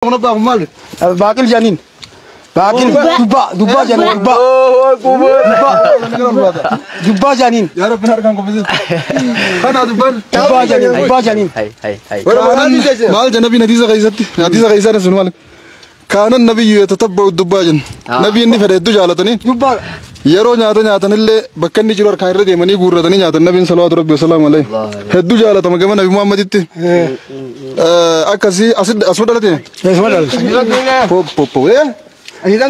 Maal? Baaqil jaaniin. Baaqil dubbaa dubbaa jaaniin dubbaa. Dubbaa jaaniin. Yaa Rabbi harkaan qophisiis. Kana dubbaan. Dubbaa jaaniin dubbaa jaaniin. Maal janabiin hadiisa keessatti? Hadiisa keessaa sun maal? Kaanan nabiyyu yatatabba'u dubbaa jenna. Nabii inni fedhe hedduu jaalatanii. Dubbaa. Yeroo nyaata nyaatanillee bakka inni jiru harkaan irra deemanii guurratanii nyaatan nabiin salawaatu rabbi wasalaamu alayhi. Hedduu jaalatama gama nabi Muhammaditti. Akkasii asuma dhalate. Eessuma dhalate. Po po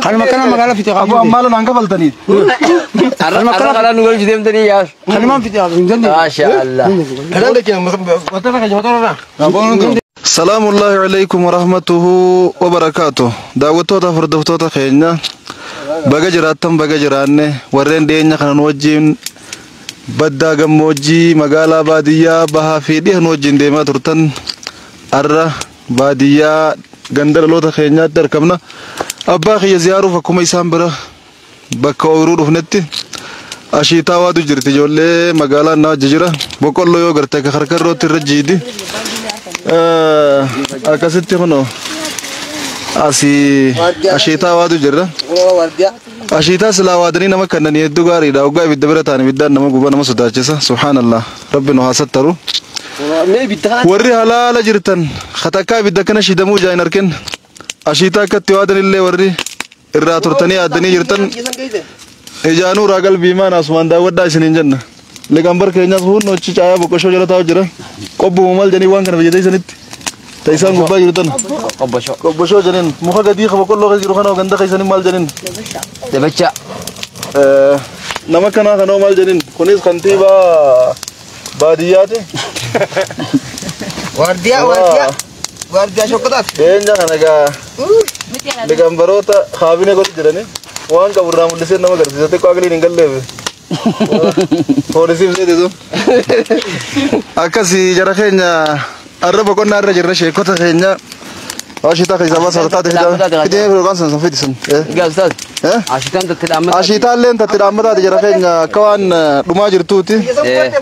Kanuma kana magaalaa fite Abu ammaala naan kafaltanii. Arra karaa nu galchu deemtanii yaa. Kanumaan fite hin dandeenye. Maasha Allah. Salaamullaahi alaykum warahmatuhu wabarakaatu. Daawwattoota hordoftoota keenya baga jiraattan baga jiraanne warreen dhiyeenya kana nu wajjin baddaa gammoojjii magaalaa baadiyyaa bahaa fi dhiha nu wajjin deemaa turtan arra baadiyyaa ganda dhaloota keenyaatti argamna. Abbaa kiyya ziyaaruuf akkuma isaan bira bakka ooyiruu dhufnetti ashiitaa waatu jirti ijoollee magaalaa naa wajji jira. Boqqolloo yoo garte akka harkarrootti irra jiidi. Akkasitti kunoo asii ashiitaa waatu jira. Ashiitaa silaa waadanii nama kannanii hedduu gaariidha. Hoggaa ibidda bira ta'an ibiddaan nama guba nama sodaachisa. Subhaanallah. Rabbi nu haa sattaru. Warri halaala jirtan katakkaa ibidda kana shidamuu ijaan hin arkin. Ashiitaa akkatti waadan illee warri irraa turtanii yaaddanii jirtan ijaanuu irraa qalbii imaan asumaan daawwadhaa isiniin jenna. Liqambar keenyaas hundi achi caayaa boqqoshoo jala taa'u jira. Qobbuma maal jedhanii waan kana fayyadee isinitti. Ta isaan gubbaa jiru tana. Qobbashoo. Qobbashoo jedhaniin muka gadii boqqolloo keessa jiru kana ganda keessanii maal jedhaniin. Dabacha. Nama kanaa kanoo maal jedhaniin kunis kantiibaa baadiyyaati. Waardiyaa waardiyaa waardiyaa shokkataati. Dhiyeenya kana egaa liqambaroota kaabinee godhu jedhanii waan qabu irraa mul'isee nama agarsiisa xiqqoo aqliin hin galleef. Poolisiif seetisu. Akkasii jara keenya arra boqonnaa irra jirra sheekota keenya. Ashiitaa keessaa baasa taate fidee yookaan san san fidi sun. Egaa ustaaz. Ashiitaan tatti dhaammata. Ashiitaa illee tatti dhaammataati jara keenya akka waan dhumaa jirtuuti.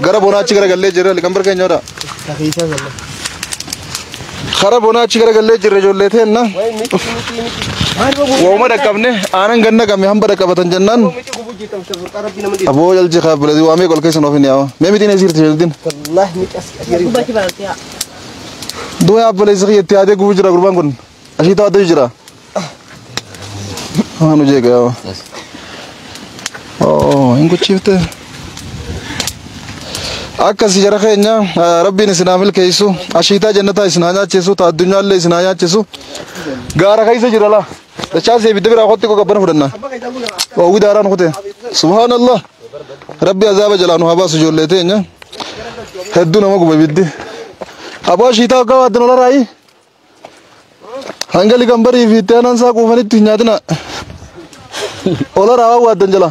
Gara bonaachi gara gallee jirra liqambar keenya hodha. Kara bonaachi gara gallee jirra ijoollee teenna. Wauma dhaqqabne aanan ganna qabne hamba dhaqqabatan jennaan. Aboo jalchi kaabbilee waamee qol keessa nuuf hin yaa'a. Mee mitiin eessa jirti jedhin. Du'a abboleessa kiyya itti yaadee gubuu jira gurbaan kun. Ashiitaa wadduu jira. Waan hojii egaa yaa'a. Oo hin gochiifte. Akkasii jara keenya rabbiin isin haa milkeessu. Ashiitaa jannataa isin haa nyaachisu. Ta addunyaallee isin haa nyaachisu. Gaara keessa jira laa. Dachaasee ibidda biraa qotti qabbana fudhanna. Oowwi daaraan kute. Subhaanallah. Rabbi azaaba jalaa nu haa baasu ijoollee teenya. Hedduu nama guba ibiddi. Aboo ashiitaa hoggaa waaddan ola raayi. Hanga liqambarii fi itti aanaan isaa quufanitti hin nyaatina. Ola raa waaddan jala.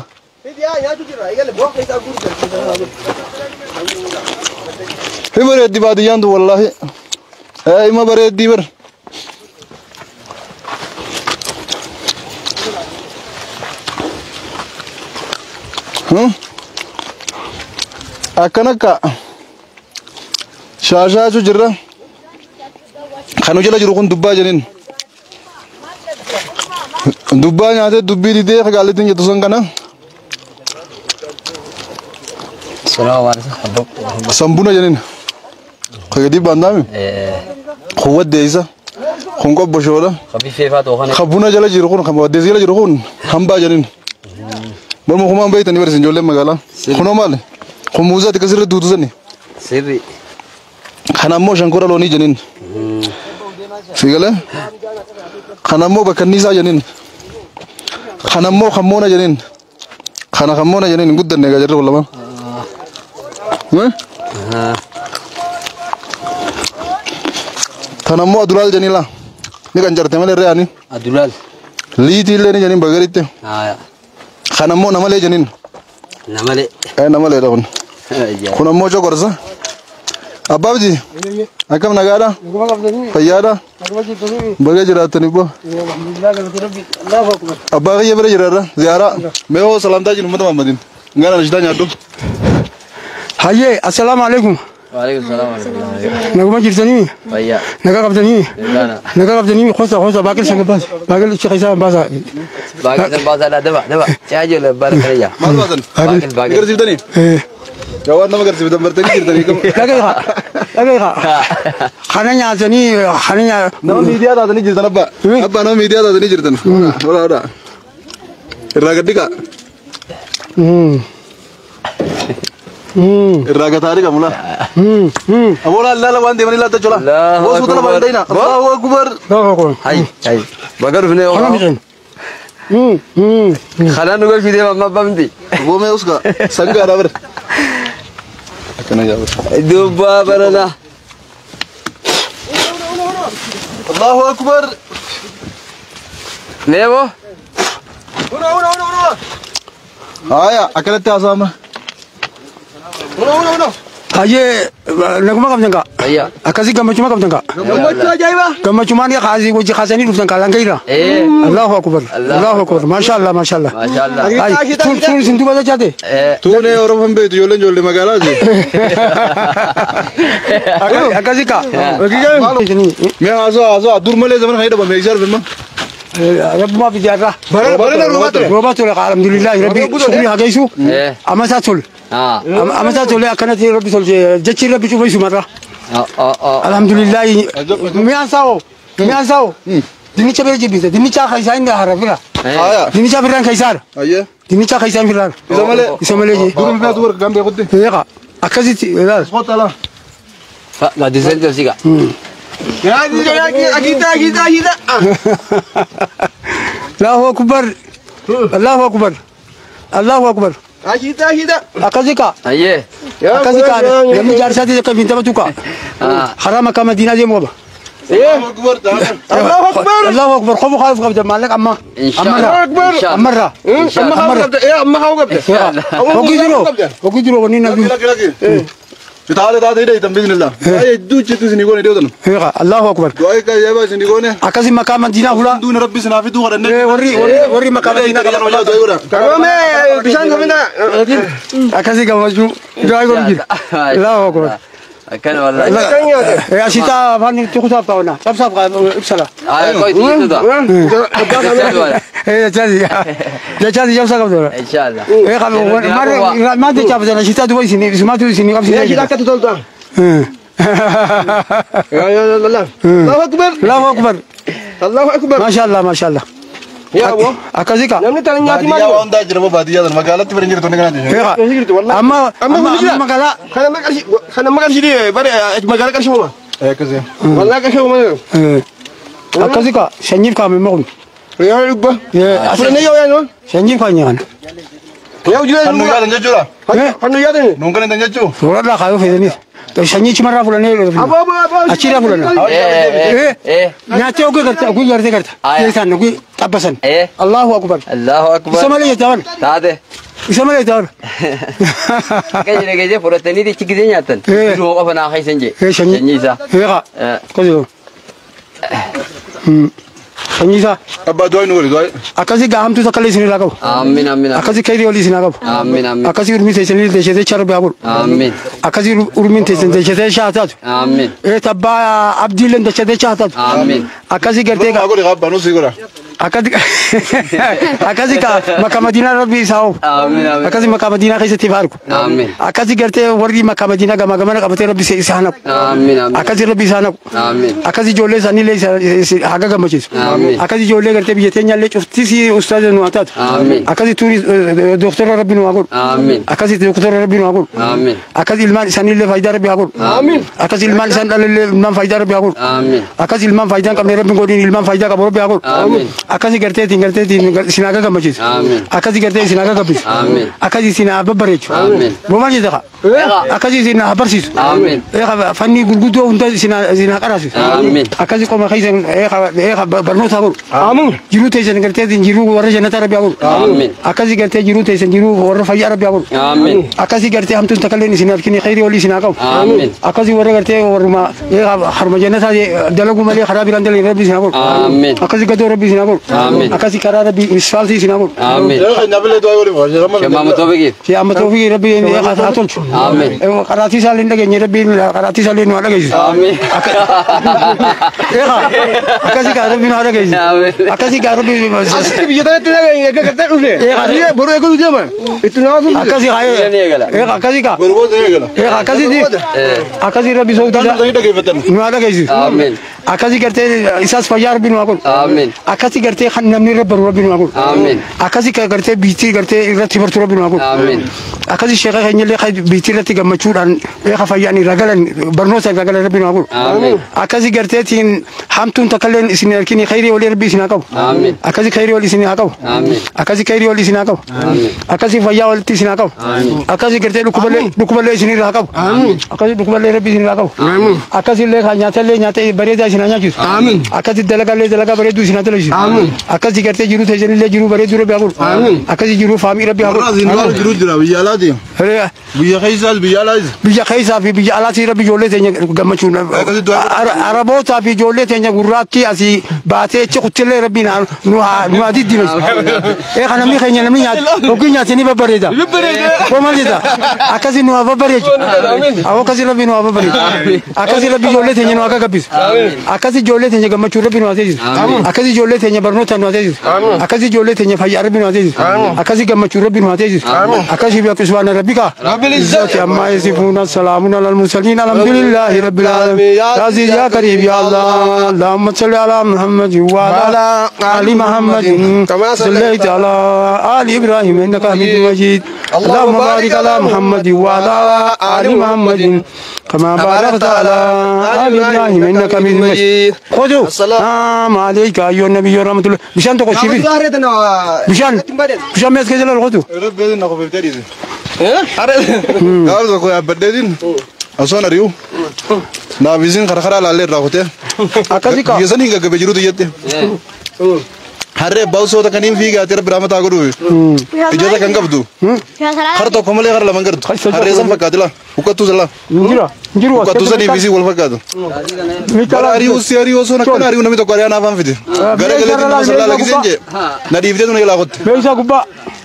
Hi bareeddi baadiyyaan tun wallaahi. Ima bareeddii bar. Akkan akka shaashaatu jirra. Kan jala jiru kun dubbaa jedhin. Dubbaa nyaatee dubbii didee gaalittiin jettu sun kana. Sambuna jedhin. Kagadi baandaami. Kun waddeessa. Kun qobboshoodha. Kan buna jala jiru kun kan waddeessa jala jiru kun hambaa jedhin. Morma kumaan beektanii barsiisan ijoolleen magaalaa. Kunoo maali? Kun muuzaati kasirra duutu sani. Sirri. Kan ammoo shankora loonii jedhin. Sigalee? Kan ammoo bakkanniisaa jedhin. Kan ammoo kammoona jedhin. Kana kammoona jedhin hin guddanne egaa jirri kun lamaan. Kan ammoo adulaal jedhin laa. Ni kan jarte malee irree ani. Adulaal. Liitii illee ni jedhin bagaritti. Kan ammoo namalee jedhin. Namalee. Namaleedha kun. Kun ammoo coqorsa. Abbaa Abdii. Akkam nagaadha? Fayyaadha? Baga jiraattanii boo. Abbaa kiyya bira jiraarra ziyaaraa. Mee hoo salaamtaa jiru uummata Muhammadin. Ngana nashitaa nyaadhu. Hayyee assalaamu alaikum. Waalaikum salaam warahmatullahi. Naguma jirtanii? Fayyaa. Nagaa qabdanii? Nagaana. Nagaa qabdanii? Khosa khosa baaqil san baas. Baaqil sheekh isaa baasa. Baaqil san baasa dha daba daba. Caa jala barakaleya. Maal baasan? Baaqil baaqil. Agarsiiftanii? Eh. Yaa waan nama agarsiiftan bartanii jirtanii kam. Dhageeqa. Dhageeqa. Kana nyaatanii kana nyaa. Nama miidiyaa taatanii jirtan abbaa. Abbaa nama miidiyaa taatanii jirtan. Hola hola. Irraa gad dhiqaa. Irraa gataa dhiqa mula. Aboo laala waan deemanii laata chola. Allahu Boo suuta lafa hin dayna. Allahu akbar. Allahu akbar. Hay hay. Baga dhufnee Kana oo. bitan. Kanaan nu galchuu deema amma abbaa miti. Boo mee uska sangaadha bara. Akkana yaa bara. Dubbaa barana. Allahu akbar. Mee boo. Una una una una. Haya akkanatti haasa'ama. Una una una. Hayyee naguma qabdan kaa. Fayyaa. Akkasii gammachuma qabdan kaa. Gammachuu ajaa'iba. Gammachumaan kaasii wajji kaasanii dhuftan kaa langaira. Eh. Allahu akbar. Allahu Allahu akbar. Maashaallah maashaallah. Maashaallah. Ay, tun tun isin duuba jachaate. Eh. Tuunee Oromoon beektu ijoolleen ijoollee magaalaati. Akkasii kaa. Mee haasa'aa haasa'aa dur malee zaman kan hidhama meeshaa dhufimma. Rabbumaa fi jaarraa. Barana roobaa ture. Roobaa ture alhamdulillah rabbi shukrii haa geessu. Eh. Amma isaa tole. Ah. Amma isaa tole akkanatti rabbi tolche jechi rabbi cufa marra. Oh oh oh. Alhamdulillah. Mi'aan saawoo. Mi'aan saawoo. Dinnicha bira jibbise. Dinnicha keessaa inni hara fira. Eh. Haya. Dinnicha firraan keessaadha. Ayyee. Dinnicha keessaa hin firraan. Isa malee. Isa malee jee. Dur mi'a dubar kan beekutti. Eeqa. Akkasitti ilaal. Kottu ala. Gaaddisan tolsiga. Yaa akita akita akita. Allahu akbar. Allahu akbar. Allahu akbar. Akita akita. Akkasii kaa. Ayyee. Akkasii kaa. Namni jaarsaati akka hin taphatu kaa. Ah. Karaa makkaa madiinaa deemu qaba. Allahu akbar. Allahu akbar. Allahu akbar. Qofu xaalif qabda maallaqa amma. Inshallah. Ammarraa. Ammarraa. Amma haa qabda. Eh amma haa qabda. Hoggii jiroo. Hoggii jiroo wanni na Laki laki. Taate taate hidha bismillah. Baay'ee hedduu jettu isin goone dhiyootan. Eeqa. Allahu akbar. Du'aa akka ajaa'ibaa isin goone. Akkasii makkaa madiinaa fulaa. Duuni rabbi isin haa fiduu kadhannee. Warri warri warri makkaa madiinaa Du'aa godha. Karoome bishaan kamina. Akkasii gammachuu. Du'aa godhu jira. Allahu akbar. Akkana wallahi. Ashitaa afaan itti kutaaf kaa'ona. Cabsaaf ibsala. Ay koy tiituta. Jechaasi. Jechaasi cabsaa qabdu. Inshallah. Eeqa maal jechaa fidan ashitaa duuba isin isumaatu isin qabsiisaa Akita jira. akka tolta. Ya ya Allah. Allahu akbar. Allahu akbar. Allahu akbar. Maashaallah maashaallah. Yaa aboo. Akkasii kaa. Namni tan nyaati maal? Baadiyyaa waan hundaa jira baadiyyaa sana magaalatti bira hin jirtu inni kanaati. Eeqa. Amma amma amma magaalaa. Kana ma qarshii kana ma qarshii bare magaalaa qarshii uuma. Akkasii. Wallahi qarshii uuma. Akkasii kaa sanyiif kaa'ame maqnu. Yaa dhubba. Fudhannee yoo yaa noon. Sanyiif kaa'ame nyaanna. Yaa ujjiree Kan nu yaadan jechuudha. Kan nu yaadan. Nuun kan hin jechuu. Suurarraa kaayuu feetaniis. Sanyii chimarraa fuudhanii Aboo aboo aboo. Achirraa fuudhanii. Eh eh. Nyaatee oguu gartee oguu gartee garta. Isaan oguu xabbasan. Eh. Allahu akbar. Allahu akbar. Isa malee jettawan. Taate. Isa malee jettawan. Akka jedhe geejjee fudhatanii itti gisee nyaatan. Biroo qofa naa keessan jee. Sanyii isaa. Eeqa. Akkasii. Sanyii isaa. Abbaa du'aa nu godhi du'aa. Akkasii gahamtuu takka illee isinirraa qabu. Amiin amiin. Akkasii kayrii olii isinaa qabu. Amiin amiin. Akkasii urmii teessanii teessee charbi haa godhu. Amiin. Akkasii urmiin teessan teessee shaa taatu. Amiin. Tabbaa abdiileen teessee shaa taatu. Amiin. Akkasii gartee Haa godhi abbaa nu sii godha. Akkasii ka makka madiinaa rabbi isaa oofu. Amiin amiin. Akkasii makka madiinaa keessatti ifa argu. Amiin. Akkasii gartee warri makka madiinaa gamaa gamana qabatee rabbi isaa naqu. Amiin amiin. Akkasii rabbi isaa naqu. Amiin. Akkasii ijoollee isaaniillee haga gammachiisu. Amiin. Akkasii ijoollee gartee biyya teenyaallee cuftisii ustaaza nu haa taatu. Amiin. Akkasii tuuris dooktora rabbi nu haa godhu. Amiin. Akkasii dooktora rabbi nu haa godhu. Amiin. Akkasii ilmaan isaaniillee faayidaa rabbi haa godhu. Amiin. Akkasii ilmaan isaan dhalallee ilmaan faayidaa rabbi haa godhu. Amiin. Akkasii ilmaan faayidaa hin qabne rabbi hin godhin ilmaan faayidaa qabu rabbi haa godhu. Amiin. Akkasii garteetiin garteetiin isin haa gammachiisu. Amiin. Akkasii gartee isin haa gabbisu. Amiin. Akkasii isin haa babbareechu. Amiin. Boomaan jedha kaa. Akkasii isin haa barsiisu. Amiin. Eeqa fanni gurguddoo hunda isin haa qaraasisu. Amiin. Akkasii qoma keessan eeqa barnoota haa godhu. Amiin. Jiruu teessan garteetiin jiruu warra jannataa rabbi haa godhu. Amiin. Akkasii gartee jiruu teessan jiruu warra fayyaa rabbi haa godhu. Amiin. Akkasii gartee hamtuun takka illee isin harkini khayrii olii isin haa qabu. Amiin. Akkasii warra gartee warruma eeqa harma jannataa dalaguu malee karaa biraan dalagin rabbi isin haa godhu. Amiin. Akkasii gadoo rabbi isin haa godhu. godhu. Akkasii karaa rabbi isfaaltii isin haa godhu. Amiin. Shee Mahammed Toofiqiif. Si amma toofiqii rabbi haa tolchu. Amiin. Qaraatii isaallee hin dhageenye rabbi qaraatii isaallee nu haa dhageessisu. Amiin. Eegaa akkasii kaa rabbi nu haa dhageessisu. Amiin. Akkasii kaa rabbi Biyya tanatti nageenya eegga gartee dhufne. Boru eeguu deema. Itti nama sun. akkasii kaa eegaa akkasii kaa eegaa akkasii akkasii rabbi sooftii nu haa dhageessisu. Amiin. Akkasii gartee isaas fayyaa rabbi nu haa godhu. Amiin. Akkasii gartee kan namni irra baru rabbi nu haa godhu. Amiin. Akkasii gartee biitii gartee irratti bartu rabbi nu haa godhu. Amiin. Akkasii sheeka keenyallee biitii irratti gammachuudhaan eega fayyaan irra galan barnoota irra galan rabbi nu haa godhu. Amiin. Akkasii garteetiin hamtuun takkalleen isin harkini khayrii walii rabbi isin haa qabu. Amiin. Akkasii khayrii walii isin haa qabu. Amiin. Akkasii khayrii walii isin haa qabu. Amiin. Akkasii fayyaa walitti isin haa qabu. Akkasii gartee dhukkuballee isin irraa qabu. Akkasii dhukkuballee rabbi isin irraa qabu. Akkasii illee kan nyaatallee nyaata bareedaa isin haa nyaachisu. Akkasii dalagallee dalagaa bareedduu isin haa dalagsiisu. Akkasii gartee jiruu teessanillee jiruu bareedduu rabbi haa godhu. Akkasii jiruu faamii rabbi haa godhu. Biyya keessaas biyya alaas. Biyya keessaa fi biyya alaatii rabbi ijoollee teenya gammachuun Arabootaa fi ijoollee teenya gurraattii asii baatee achi kuttillee rabbi nu haa diddimeessu. Eegaa namni keenya namni nyaata yookiin nyaatee ni babbareeda. Koo maal jedha akkasii nu haa babbareechu. Akkasii rabbi nu haa babbareechu. Akkasii rabbi ijoollee teenya nu haa gagabbisu. Akkasii ijoollee teenya gammachuu rabbi nu haa teessisu. Akkasii ijoollee teenya barnoota nu haa teessisu. Akkasii ijoollee teenya fayyaa rabbi nu haa teessisu. Akkasii gammachuu rabbi nu haa teessisu. Akkasii biqiltuu rabbika. العزة عما يصفون السلام على المرسلين الحمد لله رب العالمين يا عزيز يا كريم يا الله اللهم صل على محمد وعلى آل محمد كما صليت على آل إبراهيم إنك حميد مجيد اللهم بارك على محمد وعلى آل محمد كما باركت على آل إبراهيم إنك حميد مجيد خذوا السلام عليك أيها النبي ورحمة الله مشان تقول شيء مشان مشان ما يسكت ولا خذوا Gaaf tokko yaabbadheetiin osoo ari'u naafisiin karkaraa laallee irraa kutee biyya sanii gaggabee jirutu jette. Harree baawusoota kaniin fiigaatee rabbi raamataa godhuufi ijoota kan qabdu kara tokko malee kara lama gartu harree san fakkaati laa huqqattuu san laa huqqattuu sanii fi wal fakkaatu. Bara ari'uu si ari'uu osoo akkana ari'uu namni tokko ari'aa naafaan fide gara galeetiin nama san laala giseen jee na dhiiftee tuna ilaa kotte. Meeshaa gubbaa.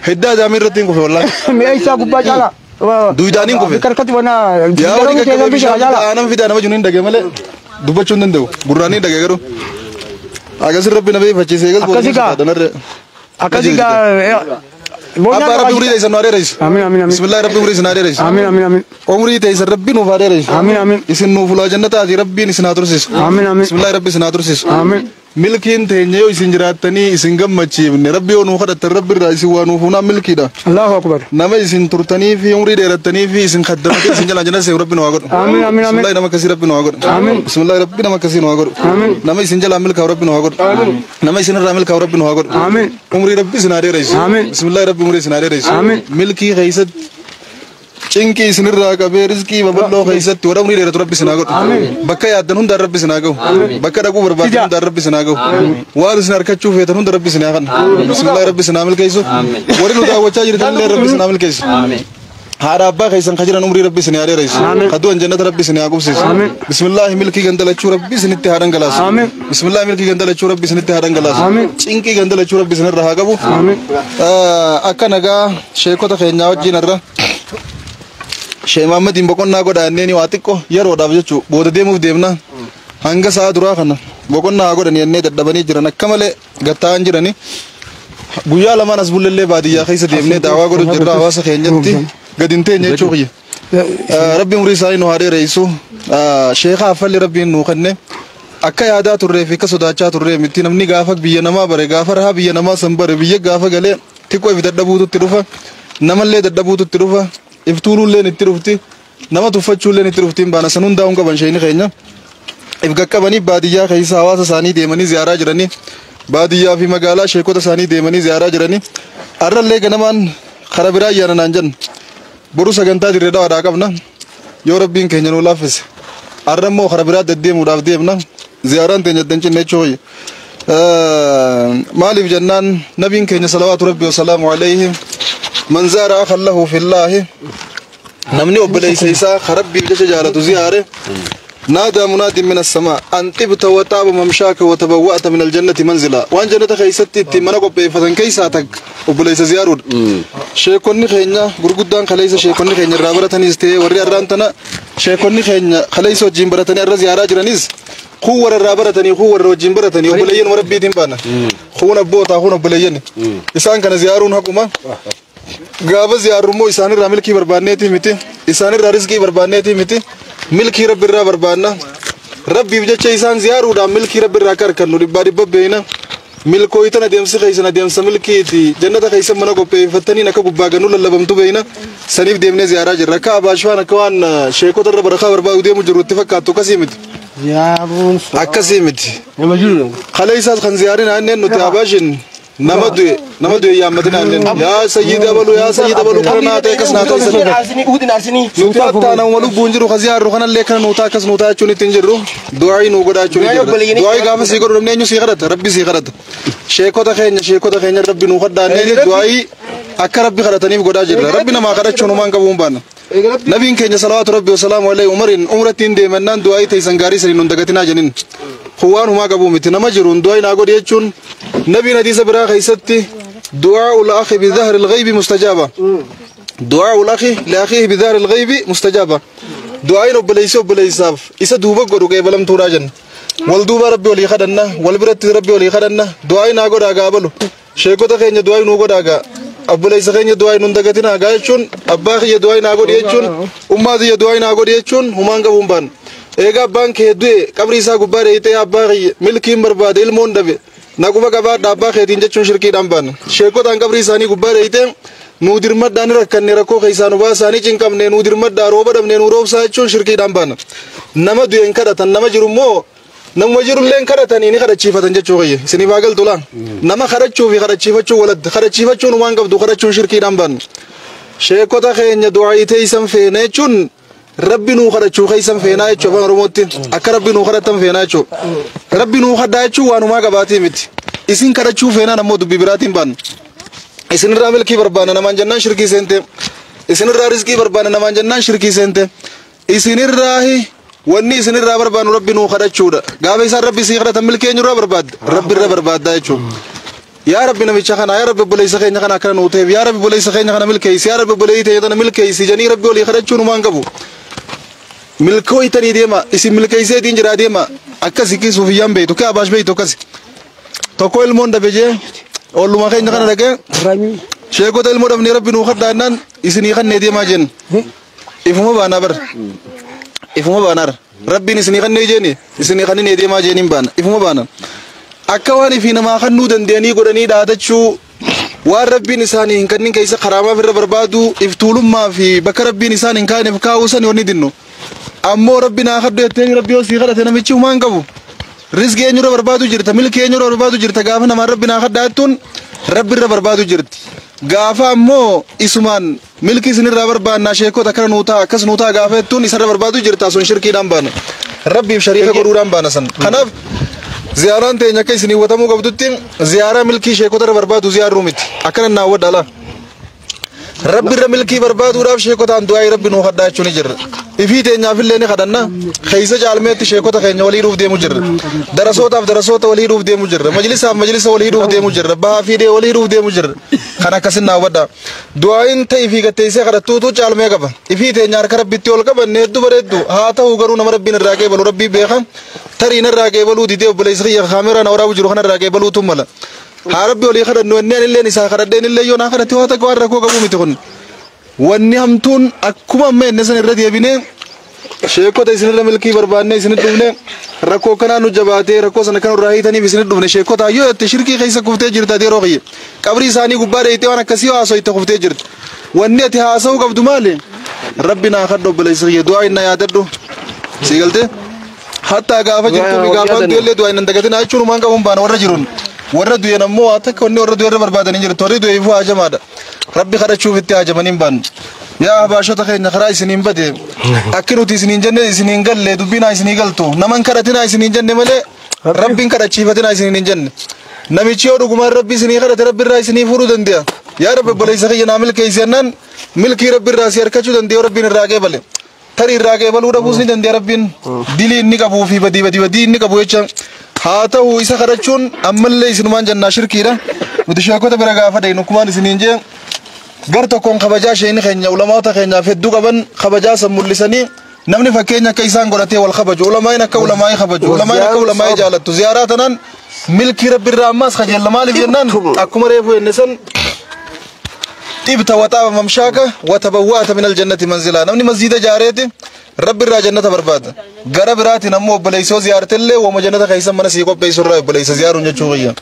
Hiddaa jaamii irratti hin kufe wallaahi. Meeshaa gubbaa caalaa. Duwidaaniin kufe. Karkatti wana. Yaa wali gaggabee bishaan aanan fidaa nama jiru hin dhagee malee dubbachuu hin danda'u gurraan hin dhagee garuu. Akkasii rabbi na beefachiisee eegas Akkasii kaa. Akkasii kaa. Abbaa rabbi umurii teessan nu haa dheeressu. Amiin amiin amiin. Bismillaahi rabbi umurii isin haa dheeressu. Amiin amiin amiin. Umurii teessan rabbi nuuf haa dheeressu. Amiin amiin. Isin nuuf ulaa jannataati rabbiin isin haa tursiisu. Amiin amiin. Bismillaahi rabbi isin haa tursiisu. Amiin. Milkiin teenya yoo isin jiraattanii isin gammachiifne rabbi yoo nuu kadhattan rabbi irraa isin waa nuuf hunaa milkiidha. Allahu akbar. Nama isin turtanii fi umurii dheerattanii fi isin kaddamatee isin jalaan jannata seenu rabbi nu haa godhu. Amiin amiin amiin. Bismillaahi nama akkasii rabbi nu haa godhu. Amiin. Bismillaahi rabbi nama akkasii nu haa godhu. Amiin. Nama isin jalaan milkaa'u rabbi nu haa godhu. Amiin. Nama isin irraa milkaa'u rabbi nu haa godhu. Amiin. Umurii rabbi isin haa dheeressu. Amiin. Bismillaahi rabbi umurii isin haa dheeressu. Amiin. Milkii keessatti cinqii isinirraa qabee rizqii babal'oo keessatti warra umurii dheeratu rabbi isin haa godhu. Bakka yaaddan hundaan rabbi isin haa gahu. Bakka dhaquu barbaaddan hundaan rabbi isin haa gahu. Waan isin harkachuu feetan hunda rabbi isin haa kennu. Bismillaahi rabbi isin haa milkeessu. Warri nu daawwachaa jirtan illee rabbi isin haa milkeessu. Haadha abbaa keessan ka jiran umrii rabbi isin haa dheeressu. Ka du'an jannata rabbi isin haa qubsiisu. Bismillaahi milkii gandalachuu rabbi isinitti haa dhangalaasu. Bismillaahi milkii gandalachuu rabbi isinitti haa dhangalaasu. Cinqii gandalachuu rabbi isinirra haa qabu. Akka nagaa sheekota keenyaa wajjin irra Shee Mahammadiin boqonnaa godhaannee waa xiqqoo yeroodhaaf jechuu booda deemuuf deemna. Hanga sa'a duraa kana boqonnaa haa godhanii jennee dadhabanii jiran akka malee gattaa'an jirani. Guyyaa lamaan as bullellee baadiyyaa keessa deemnee daawaa godhu jirra hawaasa keenyatti gadi hin teenye jechuu kiyya. Rabbi umurii isaanii nu haa dheeressu. Sheekha Affalli rabbiin nuu kenne akka yaadaa turree fi akka sodaachaa turree miti namni gaafa biyya namaa bare gaafa rahaa biyya namaa san bare biyya gaafa galee xiqqoo ifi dadhabuutu itti dhufa namallee dadhabuutu itti dhufa. Iftuuluulleen itti dhufti nama tuffachuulleen itti dhufti hin baana san hundaa'uun qaban sheeyni keenya if qaqqabanii baadiyyaa keessa hawaasa isaanii deemanii ziyaaraa jiranii baadiyyaa fi magaalaa sheekota isaanii deemanii ziyaaraa jiranii arrallee ganamaan kara biraa ayyaana naan jenna boru sagantaa dirree dhawaadhaa qabna yoo rabbiin keenya nuu laaffise arra immoo kara biraa deddeemuudhaaf deemna ziyaaraan teenya addan cinne jechuu hoyya. Maaliif jennaan nabiin keenya salawaatu rabbi wasalaamu alayhi من زار أخا له في الله نمني وبليس إيسا خربي بجش جالة زيارة نادى مناد من السماء أن طبت وطاب ممشاك وتبوأت من الجنة منزلا وان جنة خيستي تمنى قبي فتن كيساتك وبليس زيارود شيكوني خينيا غرغدان خليس شيكوني خينيا رابرتنيز تي وري أرانتنا شيكوني خينيا خليس وجين برتني أر زيارة جرانيز خو ور رابرتني خو ور وجين برتني وبلين وربي تنبانا خونا بوتا خونا بلين إنسان كان زيارون حكومة gaafa ziyaarummoo isaanirraa milkii barbaanneeti miti isaanirraa rizqii barbaanneeti miti milkii rabbirraa barbaanna rabbiif jecha isaan ziyaaruudhaan milkii rabbirraa akka argannu dhibbaa dhibba beeyna milkooytan adeemsi keeysan adeemsa milkiiti jannata keeysan mana qopheeffattaniin akka gubbaa gannu lallabamtu beeyna saniif deemnee ziyaaraa jirra akka abaashfaan akka waan sheekota irra barakaa barbaadu deemu jiru itti fakkaattu akkasii miti akkasii miti kaleessaas kan ziyaarin anneen nuti abaashin nama du'e yaammatin aannen yaa sayyid abalu yaa sayyid abalu kana naa ta'e akkas naa ta'e nuti hattaa nama lubbuun jiru ka ziyaarru kanallee kana nuutaa akkas nuutaa jechuun ittiin jirru du'aayii nuu godhaa jechuun jirra du'aayii gaafa sii godhu namni eenyu sii kadhata rabbi sii kadhata sheekota keenya rabbi nuu kadhaannee du'aayii akka rabbi kadhataniif godhaa jirra rabbi namaa kadhachuun humaan qabu hin baanna nabiin keenya salawaatu rabbi wasalaamu alayhi umarin umrattiin deemannaan du'aayii teessan gaarii saniin nun dagatinaa jenin waan humaa qabu miti nama jiruun du'aayii naa godhi jechuun نبي حديث برا خيستي دعاء الأخ بظهر الغيب مستجابة دعاء الأخ لأخيه بظهر الغيب مستجابة دعاء وبليس وبليساف إذا دوبك قدو كيبلم توراجن والدوبا ربي ولي خدنا والبرت ربي ولي خدنا دعاء ناقود أقابله شيكوتا خين دعاء نوقود أقا أبليس خين دعاء نندقتنا أقايتشون أباخي دعاء ناقود يتشون أمادي دعاء ناقود يتشون همان قبون بان إيقا بانك يدوي قبري سا قباري إيتي أباخي ملكي مرباد إلمون دبي Naguba gabaadha abbaa keetiin jechuun shirkiidhaan baana. Sheekotaan qabrii isaanii gubbaa dheeyite nuu dirmadhaan rakkanne rakkoo keessaa nu baasaanii cinqabne nuu dirmadhaa rooba dhabne nuu roobsaa jechuun shirkiidhaan baana. Nama du'e hin kadhatan nama jiru immoo nama jirullee hin kadhatanii ni kadhachiifatan jechuu kiyya. Isiniif haa galtu laa. Nama kadhachuu fi kadhachiifachuu waladda. Kadhachiifachuun waan qabdu kadhachuun shirkiidhaan baana. Sheekota keenya du'aayii teessan feene jechuun rabbi nuu kadhachuu keessan feenaa jechuu afaan Oromootti akka rabbi nuu kadhatan feenaa jechuu rabbi nuu kadhaa jechuu waanumaa qabaatii miti isin kadhachuu feenaan ammoo dubbii biraatiin baanna isinirraa milkii barbaanna namaan jennaan shirkii seente isinirraa rizqii barbaanna namaan jennaan shirkii seente isinirraa wanni isinirraa barbaannu rabbi nuu kadhachuudha gaafa isaan rabbi sii kadhatan milkii eenyurraa barbaadda rabbirra barbaaddaa jechuu yaa rabbi namicha kana yaa rabbi obboleessa keenya kana akkana nuu ta'eef yaa rabbi obboleessa keenya kana milkeessi yaa rabbi obboleettii teenya tana milkeessi jedhanii rabbi olii kadhachuun humaan qabu. Milkooytanii deema isin milkeesseetiin jira deema akkasi suufiyyaan beektu kee abaash beektu akkasi tokko ilmoon dhabe jee olluma keenya kana dhaqee sheekota ilmoo dhabnee rabbi nuu kadhaa jennaan isinii kannee deemaa jenna ifuma baanaa bara ifuma baanaara rabbiin isinii kannee jeeni isinii kannee deemaa jeeniin baana ifuma baana akka waan ifii namaa kannuu dandeenii godhanii dhaadachuu waan rabbiin isaanii hin kannin keessa karaamaaf irra barbaadu iftuulummaa fi bakka rabbiin isaan hin kaaneef kaa'uu sani wanni dinnu ammoo rabbi naa kadhu jettee rabbi yoo sii kadhate namichi humaan qabu rizqii eenyurra barbaadu jirta milkii eenyurra barbaadu jirta gaafa namaan rabbi naa kadhaa jettuun rabbi irra barbaadu jirti gaafa ammoo isumaan milkii isinirraa barbaannaa sheekota akkana nuu ta'a akkas nuu ta'a gaafa jettuun isarra barbaadu jirta sun shirkiidhaan baana rabbiif shariika godhuudhaan baana san kanaaf ziyaaraan teenya akka isinii hubatamuu qabdutti ziyaaraa milkii sheekota irra barbaadu ziyaarruu miti akkana naa hawwadha laa rabbi irra milkii barbaaduudhaaf sheekotaan du'aayii rabbi nuu kadhaa jechuun ni jirra. Ifii teenyaafillee ni kadhanna. Keessa caalmeetti sheekota keenya walii dhuuf deemu jirra. Darasootaaf darasoota walii dhuuf deemu jirra. Majlisaaf majlisa walii dhuuf deemu jirra. Bahaa fiidee walii dhuuf deemu jirra. Kan akkasin naa hubadhaa. Du'aayiin ta'e ifii gatteessee kadhattuutu caalmee qaba. Ifii teenya harka rabbitti ol qabanne hedduu bareeddu. Haa ta'u garuu nama rabbiin irraa qeebalu rabbii beeka. Tariin irraa qeebaluu didee obboleessi kiyya kaameraan waraabu jiru kana irraa qeebaluutu mala. Haa rabbi olii kadhannu inni anilleen isaa kadhadheen illee yoo naa kadhate waa takka waan rakkoo qabu miti kun. Wanni hamtuun akkuma amma inni san irra deebinee sheekota isinirra milkii barbaannee isinit dhufne rakkoo kanaa nu jabaatee rakkoo sana kan irraa hiitaniif isinit dhufne sheekota yoo jette shirkii keessa kuftee jirta yeroo kiyya. Qabrii isaanii gubbaa dheeyitee waan akkasii haasoo itti kuftee jirti. Wanni ati haasa'uu qabdu maali? Rabbi naa kadhu obboleessi kiyya du'aa inni yaadadhu. Sii galtee? Hattaa gaafa jirtuu fi gaafa du'ellee du'aa inni dagatinaa jechuun waan qabuun baana warra jiruun. Warra du'een ammoo takka wanni warra du'e irra barbaadanii jirtu warri du'e ifuu hajamaadha. Rabbi kadhachuuf itti hajamanii hin baanne. Yaa abaashota keenya karaa isiniin bade akki nuti isiniin jenne isiniin galle dubbinaa isinii galtu naman kadhatinaa isiniin jenne malee rabbiin kadhachiifatinaa isiniin hin jenne. Namichi yoo dhugumaan rabbi isinii kadhate rabbi irraa isinii fuudhuu danda'a. Yaa rabbi obboleessa kiyya naa milkeessi jennaan milkii rabbi irraa si harkachuu danda'a yoo rabbiin irraa qeebale. Tarii irraa qeebaluu dhabuus ni danda'a Rabbiin. Dilii inni qabuu fi badii badii badii inni qabu jecha. Haa ta'u isa kadhachuun ammallee isinumaan jannaa shirkiidha. Nuti sheekota bira gaafa dhaynu kumaan isiniin jee gar tokkoon kabajaa sheeni keenya ulamaota keenyaaf hedduu qaban kabajaa san mul'isanii namni fakkeenya akka isaan godhatee wal kabaju ulamaa'in akka ulamaa'ii kabaju ulamaa'in akka ulamaa'ii jaalattu ziyaaraa tanaan milkii rabbi irraa ammaas kajeella maaliif jennaan akkuma reefu jenne san xibta waxaaba mamshaaka watabawwaata min aljannati manzilaa namni masjiida jaareeti rabbi irraa jannata barbaada gara biraatiin ammoo obboleessoo ziyaartellee wooma jannata keessan mana sii qopheessu irraa obboleessa ziyaaruun jechuu qiyya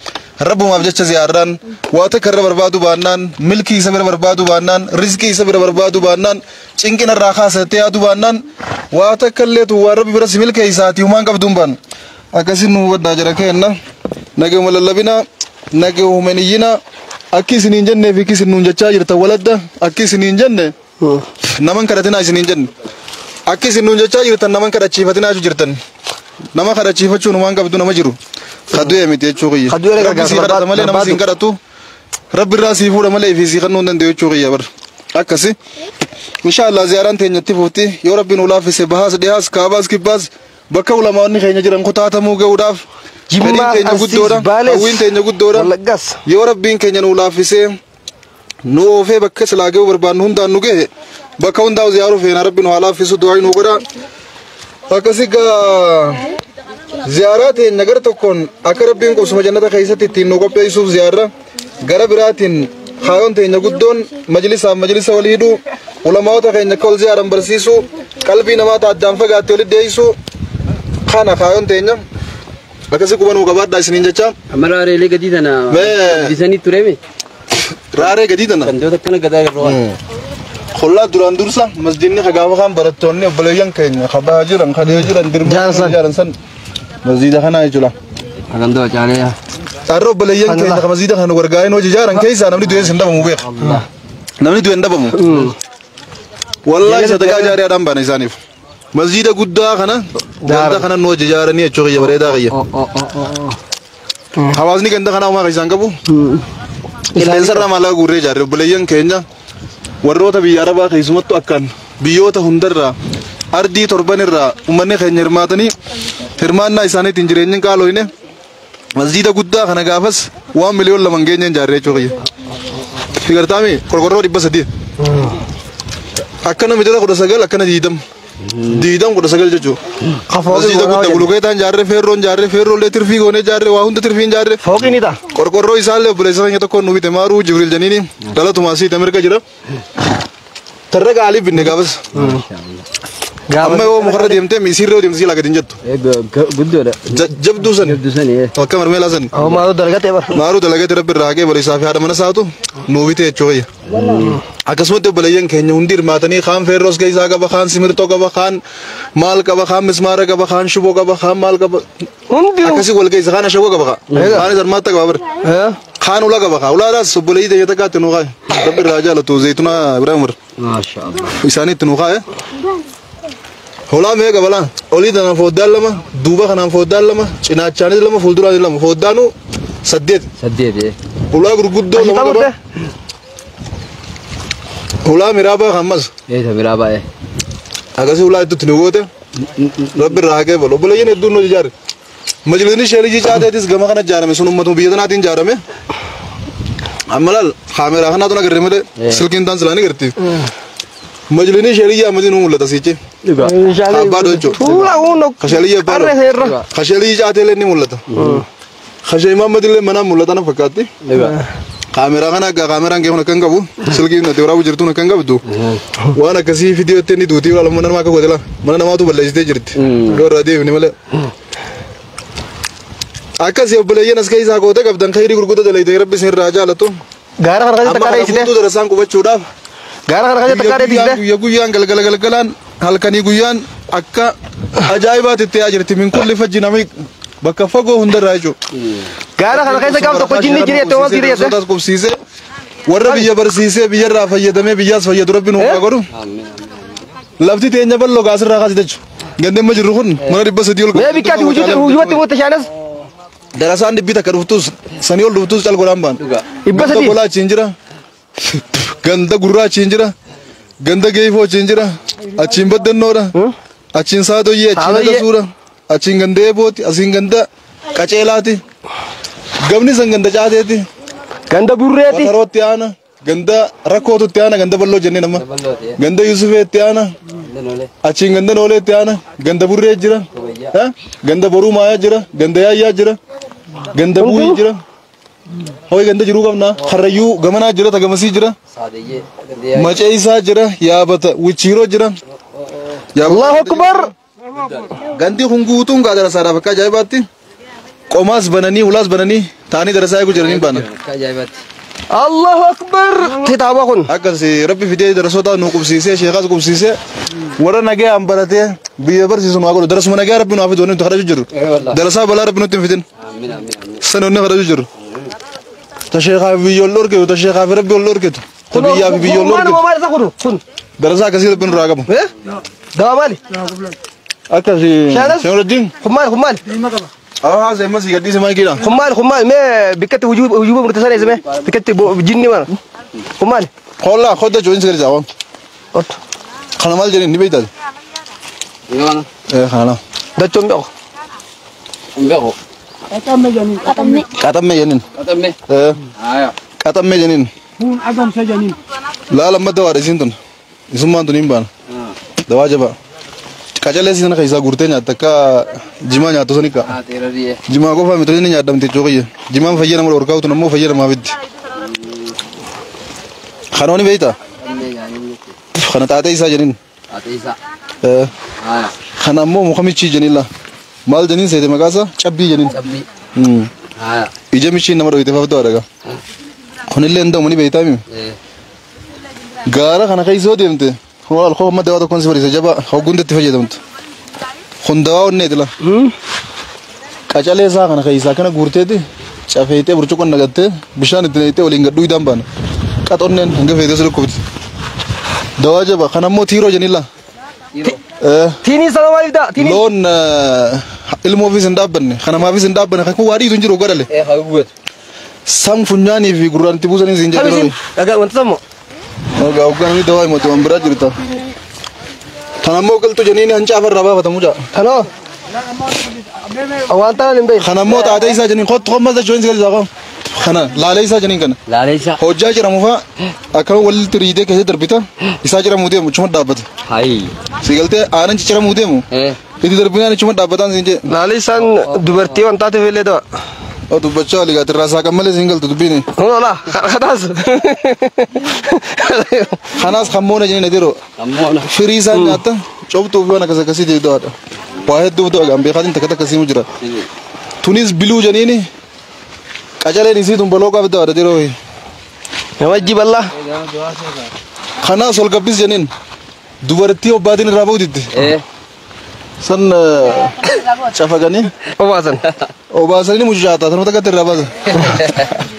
rabbumaaf jecha ziyaarraan waa takka irra barbaadu baannaan milkii isa bira barbaadu baannaan rizqii isa bira barbaadu baannaan cinqina irraa kaasattee yaadu baannaan waa takka illeetu waan rabbi bira si milkeessaatii humaan qabduun baan akkasin nu hubadhaa jira keenna nagayuma lallabinaa nagayuma niyyinaa akki isiniin jennee fi akki isin nuun jechaa jirtan waladda akki isiniin jenne naman kadhatinaa isiniin jenne akki isin nuun jechaa jirtan naman kadhachiifatinaa jirtan nama kadhachiifachuun waan qabdu nama jiru kadu'e miti jechuu qiyya rabbi sii kadhata malee nama siin kadhatu rabbi irraa sii fuudha malee fi sii kannuu hin danda'u jechuu qiyya bar akkasi inshaallah ziyaaraan teenyatti fuufti yoo rabbi nu laaffise bahaas dhihaas kaabaas kibbaas bakka ulamaonni keenya jiran kutaatamuu ga'uudhaaf fedhiin teenya guddoodha hawwiin teenya guddoodha yoo rabbiin keenya nu laaffisee nu oofee bakka silaa ga'uu barbaannu hundaan nu gahe bakka hundaa'u ziyaaruu feena rabbi nu haa laaffisu du'aa nu godha akkasi gaa ziyaaraa teenya gara tokkoon akka rabbiin qubsuma jannata keessatti ittiin nu qopheessuuf ziyaarra gara biraatiin kaayoon teenya guddoon majlisaaf majlisa walii hidhuu ulamaa'ota keenya akka wal ziyaaran barsiisuu qalbii namaata addaan fagaatte walitti dhiyeessuu kana kaayoon teenya akkasi qubanuu qabaadhaa isiniin jecha. Amma raareelee gadii tana bisanii tureme. Raaree gadii tana. Gandoota akkana gadaa irra waan. Hollaa duraan dursa masjidni gaafa kaan barattoonni obboleeyyan keenya kabaa jiran kadhee jiran dirmaa jaaran san masjida kanaa jechuudha. Gandoo caalee. Har'a obboleeyyan keenya masjida kana gargaareen hojii jaaran keessaa namni du'een hin dhabamu beeka. Namni du'een dhabamu. Wallaahi sadaqaa jaariyaadhaan baana isaaniif. Masjida guddaa kana ganda kana nu hojii jaaranii jechuu kiyya bareedaa kiyya. Hawaasni ganda kanaa homaa isaan qabu. Qilleensarraa maallaqa guurree ijaarre obboleeyyan keenya warroota biyya Arabaa keessumattuu akkaan biyyoota hundarraa ardii torbanirraa uummanni keenya hirmaatanii hirmaannaa isaaniitiin jireenyi hin qaalooyne masjiida guddaa kana gaafas waan 2,000,000 geenyeen ijaarre jechuu kiyya. Figartaami qorqorroo 300. Akkana mitira 19 akkana 20. 20 19 jechuudha. Masjiida guddaa bulukeetaan ijaarre feerroon ijaarre feerroollee tirfii goonee ijaarre waa hunda tirfiin ijaarre. Fooqii ni ta'a. Qorqorroo isaallee obboleessa keenya tokkoon nu bite maaruu Jibriil Janiini dhalatumaa asii Ameerika jira. Tarra gaalii binne gaafas. Amma yoo mukarra deemtee misiirra yoo deemte siilaa gadi hin jettu. Guddoodha. Jabduu san. Jabduu sani. Akka marmeelaa san. Maaruu dalagatee bara. Maaruu dalagatee rabbi irraa haqee obboleessaa fi haadha mana isaatu nuu bite jechuudha. Akkasumatti obboleeyyan keenya hundi hirmaatanii kaan feerroos keessaa qaba, kaan simirtoo qaba, kaan maal qaba, kaan mismaara qaba, kaan shuboo qaba, kaan maal qaba. Hundi. Akkasii wal keessa kaan ashawwa qaba, kaan sarmaatta qaba bara. Kaan ulaa qaba, ulaadhaas obboleeyyii teenya takkaatti nuu kaaye. Rabbi irraa jaalatu Zayituna Ibraahim Umar. Maasha Allah. Isaaniitti nuu kaaye. Hoolaa meeqa qaba laa? Olii tanaan foddaan 2, duuba kanaan foddaan 2, cinaachaanis 2, fuulduraanis 2, foddaanuu 8. 8. Ulaa gurguddoo 2 qaba. Ulaa miraabaa ammas. Eeta miraabaa. Akkasii ulaa itti nu goote rabbi irraa haqee balu. Obboleeyyiin hedduun nu ijaare. Majlisni sheerijii caateetis gama kana ijaarame sun uummatuma biyya tanaatiin ijaarame. Amma laal kaameraa kanaatu na agarre malee silkiin taan silaa ni garti. Majlisni sheerijii ammasii nu mul'ata siichi. Abbaa jechuudha. Fuula uno. Kasheeliyyi abbaa Qarree seerra. Kasheeliyyi caateellee ni mul'ata. Kashee Imaammadillee manaan mul'ata na fakkaatti. Kaameraa kana akka kaameraan kee kun akka hin qabu silkiin nuti waraabu jirtuun akka hin qabdu waan akkasii fiidiyootti inni duutii wala mana namaa akka godhe mana namaatu balleessitee jirti yoo irraa deebine malee. Akkasii obboleeyyan as keessaa gootee qabdan khayrii gurguddaa dalaytee rabbi isin irraa jaalatu. Gaara kana keessatti Amma takkaa kana dheessite. guutuu darasaan qubachuudhaaf Gaara kana keessatti takkaa dheessite. guyya guyyaan galgala galgalaan halkanii guyyaan akka ajaa'ibaatti itti yaa jirti min kulli fajji namni bakka fagoo hundarraa jechuudha. Gaara kana keessa gaaf tokko jinni jireette waan jireette. Darasootas qubsiisee warra biyya barsiisee biyyarraa fayyadamee biyyaas fayyadu rabbi nuuf haa godhu. Lafti teenya bal'oo gaasirraa kaasi jechuudha. Gandeen jirru kun mana 300 ol Mee bikkaati hujuutti moote shaanas. Darasaan dhibbi takka dhuftus sanii ol dhuftus cal godhaan baan. 300. Ganda golaa achiin jira. Ganda gurraa achiin jira. Ganda geefoo achiin jira. Achiin baddannoodha. Achiin saadoyyee achiin agasuudha. Achiin ganda eebooti. Asiin ganda qaceelaati. Gamni san ganda caateeti. Ganda burreeti. Watarootti aana. Ganda rakkootutti aana. Ganda balloo jennee nama. Ganda Yusufeetti aana. Achiin ganda nooleetti aana. Ganda burree jira. Ganda boruu maayaa jira. Ganda yaayyaa jira. Ganda bu'ii jira. Hawai ganda jiruu qabna. Harrayyuu gamanaa jira. Tagamasii jira. Maceeyisaa jira. Yaabata wichiiroo jira. Allahu Akbar. Gandi kun guutuun gaa darasaadhaaf akka ajaa'ibaatti. Qomaas bananii ulaas bananii taanii darasaa eeguu jiraniin baana. Allahu Akbar. Kitaaba kun. Akkas rabbi fidee darasoota nu qubsiisee sheekaas qubsiisee warra nagayaan baratee biyya barsiisu nu haa godhu. Darasuma nagayaa rabbi nu haa fidu wanni nuti kadhachuu jirru. Darasaa balaa rabbi nutti hin fidin. Sana wanni kadhachuu jirru. Ta sheekaa fi biyyoon dhorkitu ta sheekaa fi rabbi ol dhorkitu. Ta biyyaa fi biyyoon dhorkitu. Maal isa kun? Kun. Darasaa akkasii rabbi nurraa qabu. Dawa maali? Akkas Shamruddin. Kun maali? Kun maali? Haa seemmas gadhiise maakiidha. Kun maali? Kun maali? Mee bikkatti hujuba murteessan eessa mee? Bikkatti jinni mana. Kun maali? Hollaa hodda joinsi gadi jaawam. Otto. Kana maal jedheen ni beektaa? Kana. Dachoon beeku. Beeku. Qaxammee jennin. Qaxammee. Qaxammee jennin. Kun adamsa jennin. Laala amma dawaadha isiin tun. Isummaan tun hin baana. Dawaa jabaa. Qacalee sana keessaa guurtee nyaatta akka jimaa nyaattu sani ka'a. Jimaa qofa miti inni nyaadamte jechuudha. Jimaan fayyaa nama dhorkaatu ammoo fayyaa namaa fiddi. Kana wani beektaa? Kana xaaxee isaa jennin. Kana ammoo muka michii jennin la. Maal jennin seete maqaa isaa cabbii jennin. Ija michiin nama dhoyite faaf dawaadha gaa. Kunillee hin da'u ni beektaa mimi. Gaara kana keessa yoo deemte. Kun alkoo amma dawaa tokkoon si fariisa jabaa hogguun itti fayyadamtu. Kun dawaa onneeti la. Qacalee isaa kana keessaa kana guurteeti cafeetee burcuqqoon nagattee bishaan itti naqxee waliin gadhuu idaan baana. Qaxonneen hanga feetee si dhukkubti. Dawaa jabaa kana ammoo tiiroo jenni la. Tiinii sana maaliif daa? Tiinii. Loon ilmoo ofiis hin dhaabbanne kana maafis hin dhaabbanne kan kun waa dhiitu hin jiru godhale. Sam funyaanii fi gurraan itti buusanii siin jedhu. Dhagaa wanta sammoo. Ogaa hoggaan dawaa himatu waan biraa jirta. Tan ammoo qilxu jeniin hancaafa irraa baafatamu ja'a. Kanoo. Waan tanaan hin beeku. Kana ammoo xaaxee isaa jeniin kottu kommas jechuun si galcha qom. Kana laalee isaa jeniin kana. Laalee isaa. Hojjaa jedhamu fa'a akkama walitti riidee keessa darbita isaa jedhamu deemu chuma dhaabbata. Hayi. Si galtee aanan cicciramuu deemu. Itti darbinaan chuma dhaabbataan siin jee. Laalee isaan dubartii waan taateef illee dawa. Dubbachaa olii gaatirraa saaqan malee siin galtu dubbiini. Hola, kanaas. Kanaas hammoona jennee adiroo. Hammoona. Firii isaan nyaatta cobxuu fi waan akkas akkasii ta'e dawaadha. Waa hedduu dawa gaan beekaatiin takka takka siimu jira. Tunis biluu jeniini qacaleen isii tun baloo qaaf dawaadha diroo. Nama jiballaa. Kanaas ol gabbis jeniin dubartii obbaatiin irraa ba'uutitti. San cafaqanii. Obaasan. Obaasanii mucucaata sanuma takkatti irraa baasan.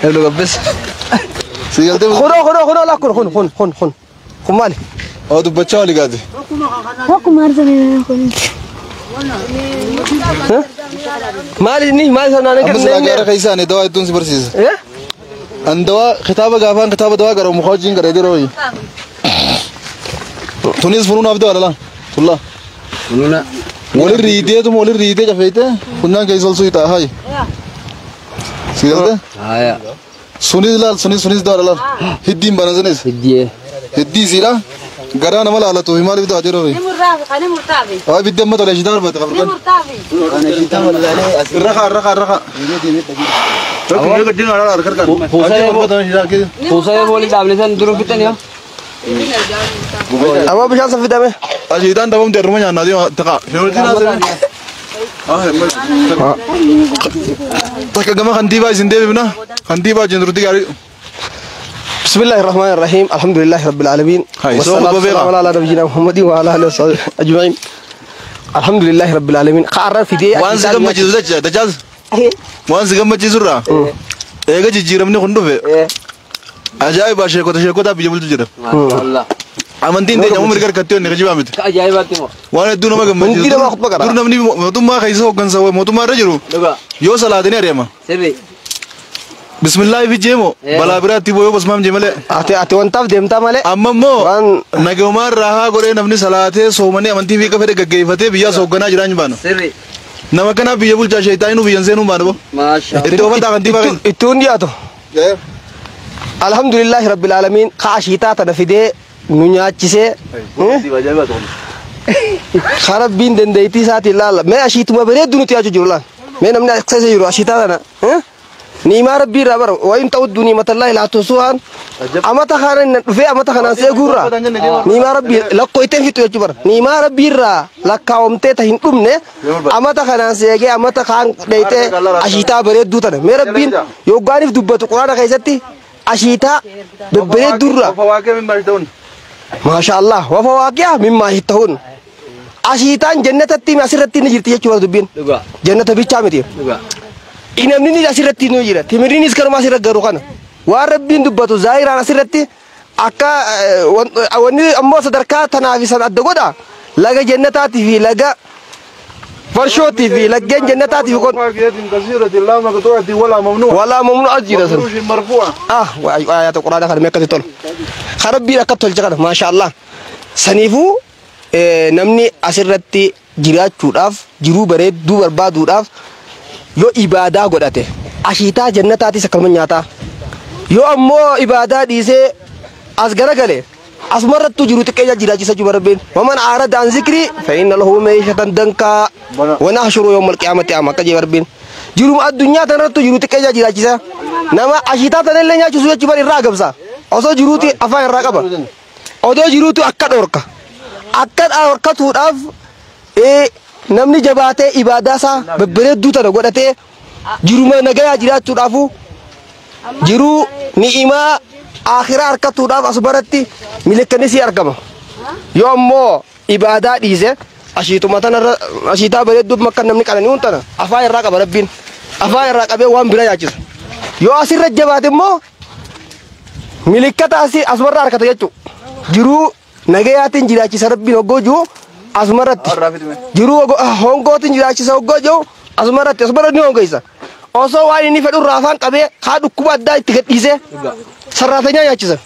Hello gabbis. Si galtee. Kunoo kunoo kunoo laa kun kun kun kun kun. Kun maali? Oo dubbachaa olii gaate. Akkuma arginu kun. Maali inni maali sana Amma silaa gaara keessaa ani dawaa hedduun si barsiisa. An dawaa kitaaba gaafaan kitaaba dawaa gara muka wajjin gara diroo. Tunis funuunaaf dawaa lala. Tullaa. Funuuna. Walirri hiiteetuma walirri hiitee cafeetee funyaan keessa ol suutaa hayi. Si galte? Haya. Sunis laal sunis sunis dawaa laal. Hiddiin bana sunis. Hiddii. Hiddii siidha. Garaa nama laalatu maaliif dawaa diroo. Ni murtaafi, ni murtaafi. Waa bidda amma tolee shitaa barbaatte Ni qabu. murtaafi. Irra irra irra. Kuusaalee boolii dhaabne san duruu fixan yaa. Amma bishaan saffidame. Ashiitaan dhabamte haruma nyaannaa deema taqa. Takka gama kantiibaa isin deebifna. Kantiibaa wajjin turtii gaarii. بسم الله الرحمن الرحيم الحمد لله رب العالمين والصلاة والسلام على نبينا محمد وعلى آله وصحبه أجمعين الحمد لله رب العالمين قرر في دي Waan si gammachiisu jecha dachaas. Waan si gammachiisu irraa. Eega jijjiiramni kun dhufe. Ajaa'iba sheekota sheekota biyya bulchu jira. Maashaallah. Amantiin teenya mirga harkatti onni kijibaa miti. Ka ajaa'ibaatti moo. Waan hedduu nama gammachiisu. Hundi nama khutba qara. Dur namni mootummaa keessa hooggansa mootummaa irra jiru Dhugaa. yoo salaatanii adeema. Sirri. Bismillah fi jeemo balaa biraatti booyoo basmaam jee malee. Ati wantaaf deemtaa malee. Amma immoo nagaumaan raahaa godhee namni salaatee soomanii amantii fi fedhe gaggeeffatee biyyaa soogganaa jiraan baanu. Sirri. Nama kanaaf biyya bulchaa sheeyitaanii biyyan seenuu baanu bo. Maasha. Itti oofadhaa kantiibaa keenya. Itti hundi dhiyaatu. Alhamdulillahi rabbil aalamiin ka ashiitaa tana fidee nu nyaachisee. Ka rabbiin dandeettii isaatiin laalla. Mee ashiituma bareeddu nuti yaachuu jiru laal. Mee namni akkasii jiru ashiitaa tana. Niimaa rabbii irraa bara wayin ta'uddu niimatallahi laa tuhsuhaan amata kana inni dhufee amata kanaan seeguurraa niimaa rabbii lakkooyteen fixu jechuu bara niimaa rabbii irraa lakkaawamtee ta hin dhumne amata kanaan seegee amata kaan dheeytee ashiitaa bareedduu tana mee rabbiin yoggaaniif dubbatu quraana keessatti ashiitaa babbareedduurraa maasha Allah wafawaaqiyaa mimmaa hittahun ashiitaan jannatatti asirratti ni jirti jechuu bara dubbiin jannata bichaa miti. Inamni asirratti nu jira timiriinis kanuma asirra garu kana waan rabbiin dubbatu zaahiraan asirratti akka wanni ammoo sadarkaa tanaa fi san adda godha laga jannataatii fi laga farshootii fi laggeen jannataatii fi kun walaa mamnu as jira san ah waayaata quraana kana meeqatti tolu ka rabbiin akka tolche kana maasha Allah saniifuu namni asirratti jiraachuudhaaf jiruu bareedduu barbaaduudhaaf yoo ibaadaa godhate ashiitaa jannataatis akkanuma nyaataa yoo ammoo ibaadaa dhiisee as garagale asumarrattuu jiru xiqqeenya jiraachisa jiru rabbiin waman aarada an zikrii fa inna lahu meeshatan dankaa wa nahshuru yawmal qiyaamati ama akka jee rabbiin jiruma addunyaa tanarrattuu jiru xiqqeenya jiraachisa nama ashiitaa tanallee nyaachisu jechuu bar irraa agabsa osoo jiruuti afaan irraa qaba odoo jiruutu akka dhorka akka dhorkatuudhaaf namni jabaatee ibaadaa isaa babbareedduu tana godhatee jiruma nagayaa jiraachuudhaafu jiruu ni'imaa akhiraa harkatuudhaaf as baratti milikkani si argama yoo ammoo ibaadaa dhiise ashiituma tanarra ashiitaa bareedduu makka namni qanani'uun tana afaan irraa qaba rabbiin afaan irraa qabee waan bira nyaachisa yoo asirra jabaate immoo milikkata asii asumarra harkata jechuudha jiruu nagayaatiin jiraachisa rabbiin hoggoo jiru asumarratti jiruu hongootiin jiraachisa hoggoo jiru asumarratti asumarratti ni hongeessa osoo waan inni fedhu irraa afaan qabee haa dhukkuba addaa itti gadhiisee sarraatanyaa nyaachisa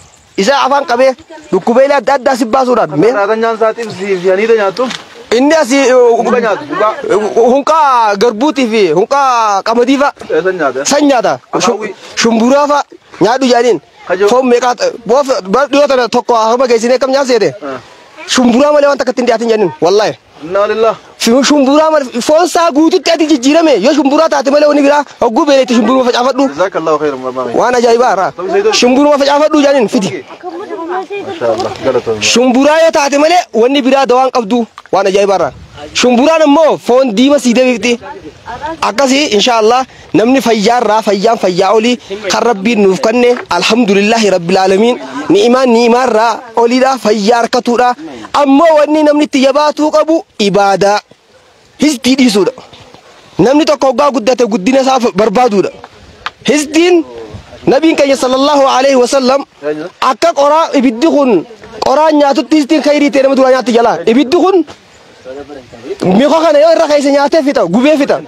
isa afaan qabee dhukkubeelee adda addaa si baasuudhaan. Sarraatanyaan saaxiif fi haniida nyaattu. Inni asii hunqaa garbuutii fi hunqaa qamadii fa'a. San nyaata. Shumburaa fa'a nyaadhu jedhaniin. Foon meeqaa dhiyoo tana tokko hama geessinee kam nyaasseete. Shumburaa malee waan takka ittiin dhiyaatin jedhaniin wallaahi. Shumburaa malee foon isaa guututti ati jijjiirame yoo shumburaa taate malee wanni biraa hogguu beeleetti shumburuma facaafadhu. Waan ajaa'ibaa irraa. Shumburuma facaafadhu jedhaniin fidi. Shumburaa yoo taate malee wanni biraa dawaan qabdu waan ajaa'ibaa irraa. Shumburaan ammoo foon diima sii deebifti. Akkasii inshaallah namni fayyaarraa fayyaan fayyaa olii kan rabbiin nuuf kenne alhamdulillahi rabbil aalamiin ni'imaan ni'imaarraa oliidha fayyaa harkatuudha. Ammoo wanni namni itti jabaatuu qabu ibaadaa histii dhiisuudha. Namni tokko hoggaa guddate guddina isaa barbaaduudha. Histiin nabiin keenya sallallahu alaihi wasallam akka qoraa ibiddi kun qoraan nyaatutti histiin khayrii ta'e nama duraa nyaatti jalaa. Ibiddi kun mi'a kana yoo irra keessa nyaatee fixa gubee fixa.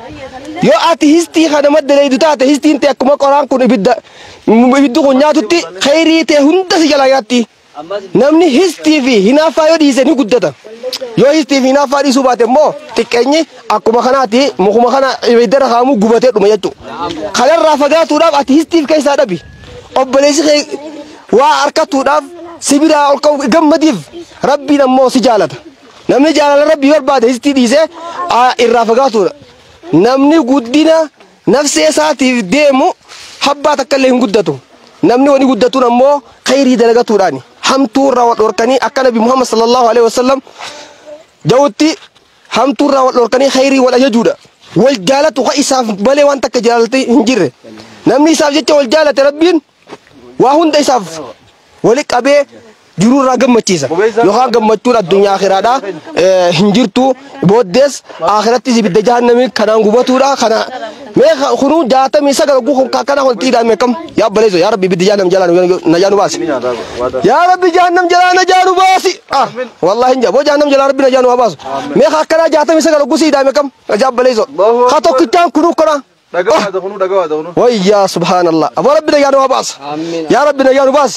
Yoo ati histii kana madda leeydu taate histiin ta'e akkuma qoraan kun ibiddi kun nyaatutti khayrii ta'e hunda si jalaa nyaatti. Namni histii fi hinaaffaa yoo dhiise ni guddata. Yoo histii fi hinaaffaa dhiisuu baate immoo xiqqeenyi akkuma kanaati mukuma kana ibidda irra kaa'amu gubatee dhuma jechuudha. Kanarraa fagaatuudhaaf ati histiif keessaa dhabi. Obboleessi kee waa harkatuudhaaf si biraa ol ka'u gammadiif rabbiin ammoo si jaalata. Namni jaalala rabbii barbaade histii dhiisee irraa fagaatuudha. Namni guddina nafsee isaatiif deemu habbaa takka illee hin guddatu. Namni wani guddatuun ammoo khayrii dalagatuudhaani. Hamtuu irraa wal dhorkanii akka Nabi Muhammad sallallahu alaihi wasallam jawutti hamtuu irraa wal dhorkanii khayrii wal ajajuudha. Wal jaalatu ka isaaf malee waan takka jaalate hin jirre. Namni isaaf jecha wal jaalate rabbiin waa hunda isaaf wali qabee jiruu irraa gammachiisa. Yookaan gammachuun addunyaa akhiraadha hin jirtu booddees akhirattis ibidda jahannamii kanaan gubatuudha kana mee kunuu 69 guutuu kana walitti hidhame kam yaa baleeso yaa rabbi ibidda jahannam jalaa najaa nu baasi yaa rabbi jahannam jalaa najaa nu baasi ah wallahi hin jaboo jahannam jalaa rabbi najaa nu baasu mee akkana 69 guutuu hidhame kam yaa baleeso ka tokkichaan kunuu kana Wayyaa subhaanallah. Aboo rabbi nagaa nu baas. Yaa rabbi nagaa nu baas.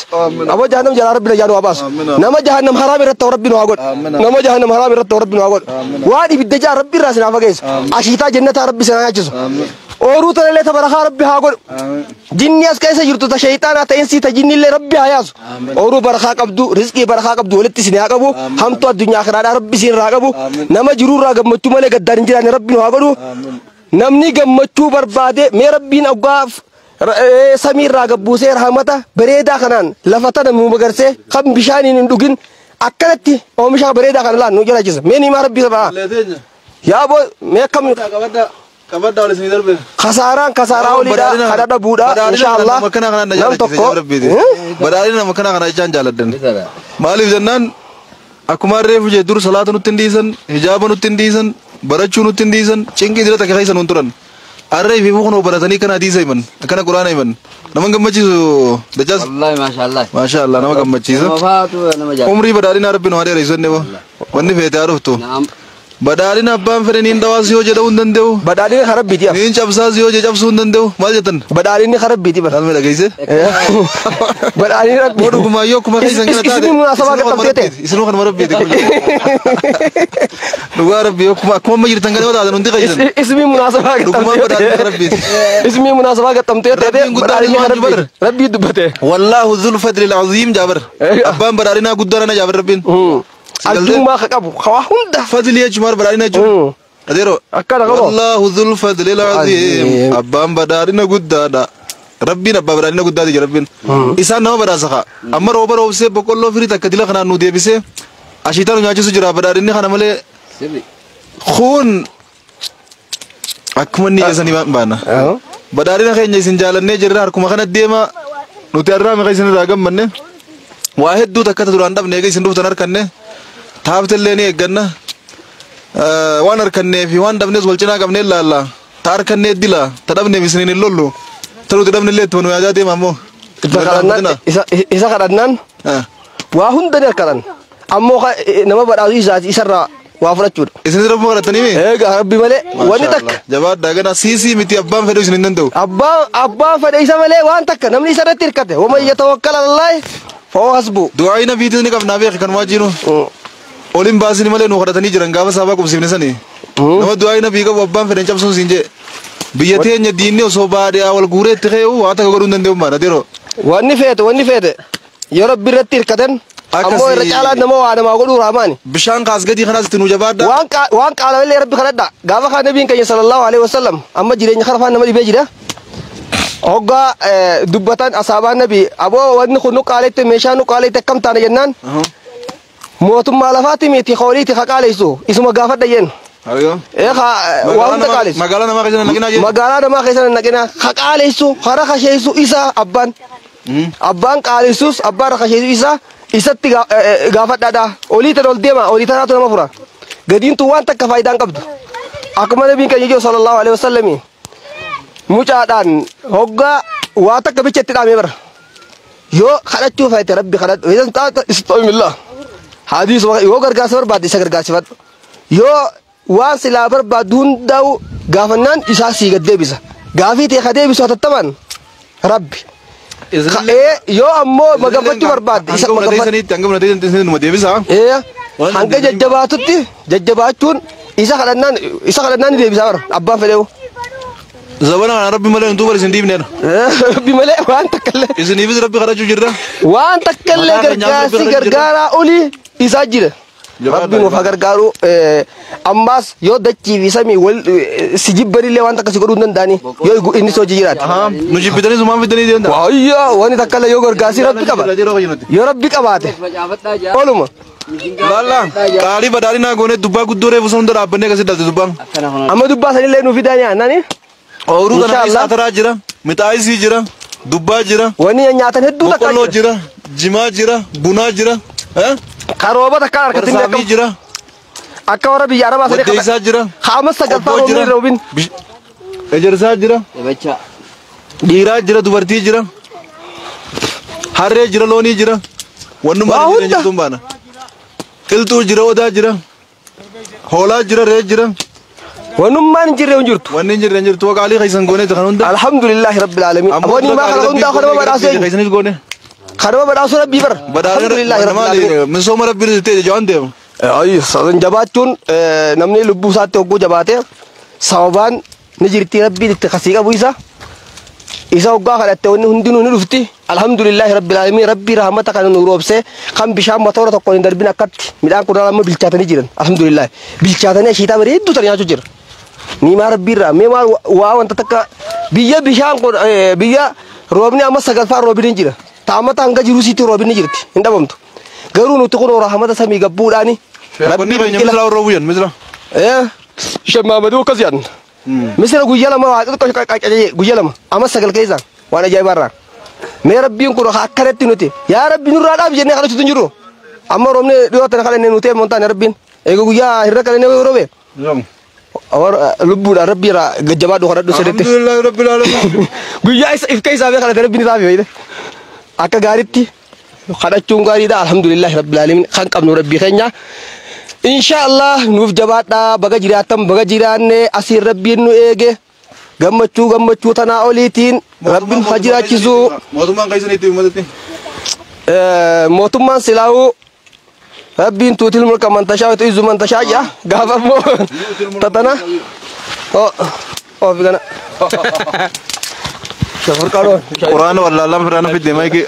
Aboo jahannam jalaa rabbi nagaa nu baas. Nama jahannam haraam irratti rabbi nu haa godhu. Nama jahannam haraam irratti rabbi nu haa godhu. Waan ibidda jaa rabbi irraa sinaa fageessu. Ashiitaa jannataa rabbi sinaa nyaachisu. Ooruu tanallee tabarakaa rabbi haa godhu. Jinni as keessa jirtu ta shayxaanaa ta insii ta jinnillee rabbi haa yaasu. Ooruu barakaa qabdu, rizqii barakaa qabdu walitti isin haa qabu. Hamtuu addunyaa akiraadhaa rabbi isin irraa qabu. Nama jiruurraa gammachuu malee gaddaan hin jiraanne rabbi nu haa godhu. Namni gammachuu barbaade mee rabbiin awgaaf samiirraa gabbuusee rahmata bareedaa kanaan lafa tana nu magarsee kan bishaaniin hin dhugin akkanatti oomisha bareedaa kana laan nu jiraachisa. Mee nimaa rabbii sabaa. Yaa boo mee akkam kasaaraan kasaaraa oliidha kadha dhabuudha inshaallah. Nam tokko badhaadhina nama kana kana jechaan jaaladhan. Maaliif jennaan akkuma reefu jee dur salaata nutti hin dhiisan, hijaaba nutti hin dhiisan, barachuu nutti hin dhiisan, cinqii dira takka keessa nuun turan. Arree fi kunoo baratanii kana hadiisa himan, akkana quraana himan. Nama gammachiisu dachaas. Wallahi maashaallah. Maashaallah nama gammachiisa. Nama faatu nama jaalladha. Umrii badhaadhina rabbi nu haa dheeressu inni wanni feete haa dhuftu. Naam. Badhaadhina abbaan fedhe niin dhawaas yoo jedhuu hin danda'u. Badhaadhina kan rabbiiti. Niin cabsaas yoo jedhe cabsuu hin danda'u. Maal jettan? Badhaadhinni kan rabbiiti bara. Maal dhageesse? Badhaadhinni rabbi. Moo dhugumaa yoo akkuma keessan kana taate. Isin munaasabaa qaqqabtee ta'e. Isinuu kanuma rabbiiti. Dhugaa rabbi akkuma amma jirtan kana yoo taatan hundi keessan. Ismi munaasabaa Dhugumaan badhaadhinni kan rabbiiti. Ismi munaasabaa qaqqabtee ta'e. Rabbiin guddaan Badhaadhinni kan waan rabbiiti. Rabbii dubbate. Wallaahu zul fadli al-aziim jaabar. Abbaan badhaadhinaa guddaa nana jaabar rabbiin. Addummaa ka qabu hawaa hunda. Fadli jechuun badhaadhina jechuun. Adeero. Akkana qabu. Wallaahu zul fadli al-aziim. Abbaan badhaadhina guddaadha. Rabbiin abbaa badhaadhina guddaati jira rabbiin. Isaan nama badhaasa kaa. Amma rooba roobsee boqqolloo firii takka dila kanaan nu deebisee ashiitaa nu nyaachisu jira badhaadhinni kana malee Sirri. kun akkuma inni eessanii baana. Badhaadhina keenya isin jaalannee jirra harkuma kana deema nuti har'aa meeqa isin irraa gammanne waa hedduu takka ta duraan dhabne eega isin dhuftan harkanne taaftellee ni eegganna waan harkannee fi waan dhabnes wal cinaa qabnee laalla ta harkannee dila ta dhabneef isiniin hin lollu ta nuti dhabnellee ittuma nu yaadaa deema ammoo. Isa kadhannaan waa hunda ni harkatan. Ammoo nama badhaasu isaati isarraa waa fudhachuudha. Isin rabbuma kadhattanii mi? Egaa rabbi malee wanni takka. Jabaadhaa gana siisii miti abbaan fedhe isin hin danda'u. Abbaan fedhe isa malee waan takka namni isa irratti hirkate. Waman yatawakkal alallaahi fahuwa hasbuh. Du'aayi nabiitis ni qabnaa beeki kan waajiinu. Olin baasini malee nu kadhatanii jiran gaafa saabaa qubsiifne sani. Nama du'aayi nabii qabu abbaan fedhe hin cabsuun siin jee. Biyya teenya diinni osoo baadiyyaa wal guuree itti ka'u waa takka godhuu hin danda'u maana deroo. Wanni feete wanni feete yoo rabbi irratti hirkatan ammoo irra caalaa nama waa namaa godhuu rahmaani. Bishaan kaas gadii kanaas itti nu jabaadha. Waan qaalamallee rabbi kadhadha. Gaafa kaan nabiin keenya sallallahu alaihi wasallam amma jireenya kana afaan nama dhibee jira. Hoggaa dubbatan asaabaan nabii aboo wanni kun nu qaaleette meeshaa nu qaaleette akkam taana jennaan mootummaa lafaati miti hooliiti ka qaalessu isuma gaafadha jeen. Waa hunda qaalessu. Magaalaa namaa keessa naqinaa jeen. Magaalaa namaa keessa naqinaa ka qaalessu hara kasheessu isa abbaan. Abbaan qaalessus abbaan rakasheessu isa isatti gaafadhaadha. Olii tan ol deema olii tanaatu nama fura. Gadiintu waan takka faayidaan qabdu. Akkuma nabiin keenya jiru sallallahu alaihi wasallami mucaadhaan hoggaa waa takka bicha itti dhaamee bara. Yoo kadhachuu faayite rabbi kadhadhu. Isan taata istooyimillah. Hadiis yoo gargaarsa barbaadde isa gargaarsifadhu. Yoo waan silaa barbaaddu hundaa'u gaafannaan isaa sii gad deebisa. Gaafii ta'e ka deebisu hatattamaan rabbi. Yoo ammoo magaffachuu barbaadde isa magaffadhu. Hanga humna numa deebisa. Hanga jajjabaatutti jajjabaachuun isa kadhannaan ni deebisa bara abbaan fedheewu. Zabana kana rabbi malee nutuu bari isin dhiibneera. Rabbi malee waan takka illee. Isiniifis rabbi kadhachuu jirra. Waan takka illee gargaarsi gargaaraa olii isaa jira. Rabbi nuuf haa gargaaru. Ammaas yoo dachii fi samii wal si jibbanillee waan takka si godhuu hin danda'ani yoo inni hojii jiraate. Nu jibbitanii sumaan fidanii deemta. Waayyaa wanni takka illee yoo gargaarsi rabbi qaba. Yoo rabbi qabaate. Oluma. Laalla qaalii badhaadhinaa goonee dubbaa guddoo reefu sun hunda dhaabbannee akkasii dhalte dubbaan. Amma dubbaa sanillee nuuf fidaa nyaannani. Ooyiruu kana keessa ataraa jira, mixaayisii jira, dubbaa jira. Wanni nyaatan hedduu takka Boqqolloo jira, jimaa jira, bunaa jira. Karooba takka harkatti Barsaafii jira. Akka warra biyya Arabaa sadii Waddeessaa jira. Haama sagalfaa roobni roobin. Ejersaa jira. Dhiiraa jira, dubartii jira. Harree jira, loonii jira. Wannummaa jira jirtuun baana. Qilxuu jira, odaa jira. Hoolaa jira, re'ee jira. Wanummaan hin jirre hin jirtu. Wanni hin jirre hin jirtu waqaalii keessan goonee kan hunda. Alhamdulillahi rabbil alamin. Aboonni maa kana hundaa kanuma badhaasuu eenyu? Keessanis goone. Kanuma badhaasuu rabbii bara. Alhamdulillahi rabbil alamin. Misooma rabbii ta'e jawaan deema. Ayyo sadan jabaachuun namni lubbuu isaatti hogguu jabaate sababaan ni jirti rabbiin itti kasii qabu isa. Isa hoggaa kadhatte wanni hundinuu ni dhufti. Alhamdulillahi rabbil alamin rabbii rahmata kana nu roobse kan bishaan motora tokkoon hin darbin akkatti midhaan kuduraa amma bilchaatanii jiran. Alhamdulillahi bilchaatanii ashiitaa bareedduu tan nyaachuu jira. Niimaa rabbii irraa mee maal waa wanta takka biyya bishaan kun biyya roobni amma sagalfaan roobni hin jira. Taamata hanga jiru siitti roobni ni jirti hin dhabamtu. Garuu nuti kun rahmata samii gabbuudhaani. Rabbi keenya misira roobuu jennu misira. Shamaamaduu akkas jedhan. Misira guyyaa lama waa xixiqqoo qaqqaqqee guyyaa lama amma sagal keessa waan ajaa'ibaa irraa. Mee rabbiin kun akkanatti nuti yaa rabbi nurraa dhaab jennee kadhachuutu hin jiru. Amma roobni dhiyoo tana kadhannee nuti eemoon taane rabbiin eega guyyaa hirra kadhannee roobe. Lubbuudhaan rabbi irraa gajjabaadhu kadhadhu sirriitti. Alhamdulillahi rabbil alamin. Guyyaa isa if keessaa bee kadhate rabbiin isaa fi akka gaariitti kadhachuun gaariidha alhamdulillahi rabbil alamin kan qabnu rabbii keenya. Insha Allah nuuf jabaadhaa baga jiraattan baga jiraanne asiin rabbiin nu eege gammachuu gammachuu tanaa oliitiin rabbiin haa jiraachisu. Mootummaan keessan itti uummatatti. Mootummaan silaa'uu rabbiin tuutil mulka man tashaa wa tu'izzu man tashaa jedha gaafa immoo tatana oo fi kana. Shafurqaadoo. Quraana wallaalaan firaana fidde maayikii.